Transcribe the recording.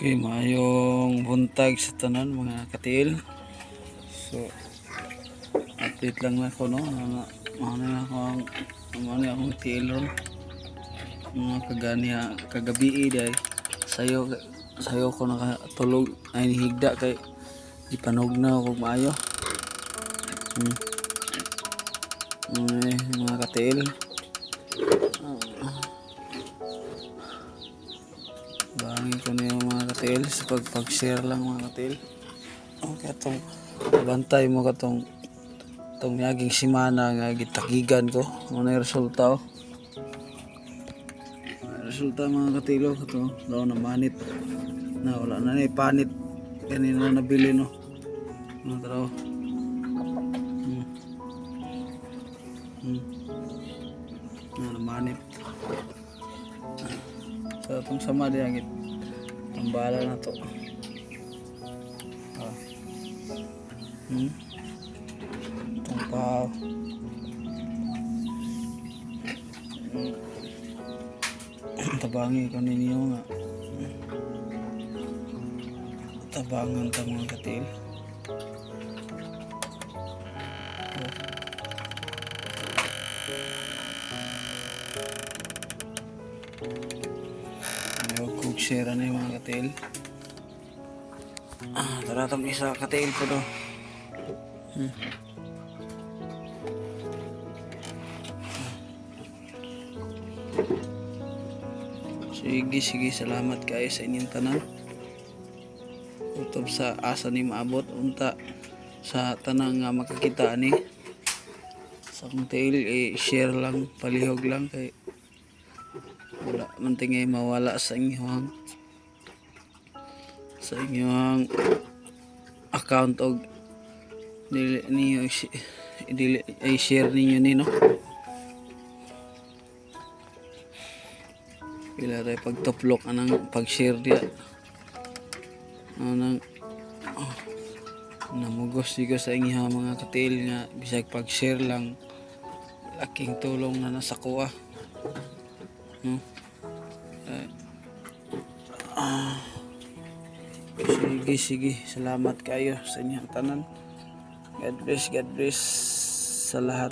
Okay, maayong buntag sa tanan, mga katiil. So, update lang na ako, no. Mga ano na ako ang ano akong tiil ron. Mga kaganiha kagabi day. Sayo sayo ko nakatulog ay nihigda kay gipanog na ako maayo. Ay, mga katiil. Bangin ko niyo, mga katiil, sa pag-share lang, mga katiil. Okay, atong bantay mo katong itong miaging simana nga gitagigan ko. Ano yung resulta, oh. Ang resulta, mga katilo, ito daw na manit na wala na ni panit kanina nabili, no. Ano tara, oh. Na manit sa atong sama diya git tambala na to. Ah. Itong pa. Tabangi ko ninyo nga tabangan ta, mga katil. Oh. Ayaw kog share na yung mga katil. Ah, tara tong isa katil po do. Sige, sige, salamat kayo sa inyong tanan. Utob sa asa ni maabot unta sa tanang nga makakita ani sa akong tiil, i-share lang, palihog lang kay wala man tingay mawala sa inyong account og dili niyo dili ay share ninyo ni, no. Pila tayo pagtuplok anang pag-share diya anang, oh, namugos ko sa inyo mga katil nga bisag pag-share lang, laking tulong na nasa kuha, no. Eh, ah, sige sige, salamat kayo sa inyong tanan. God bless, God bless sa lahat.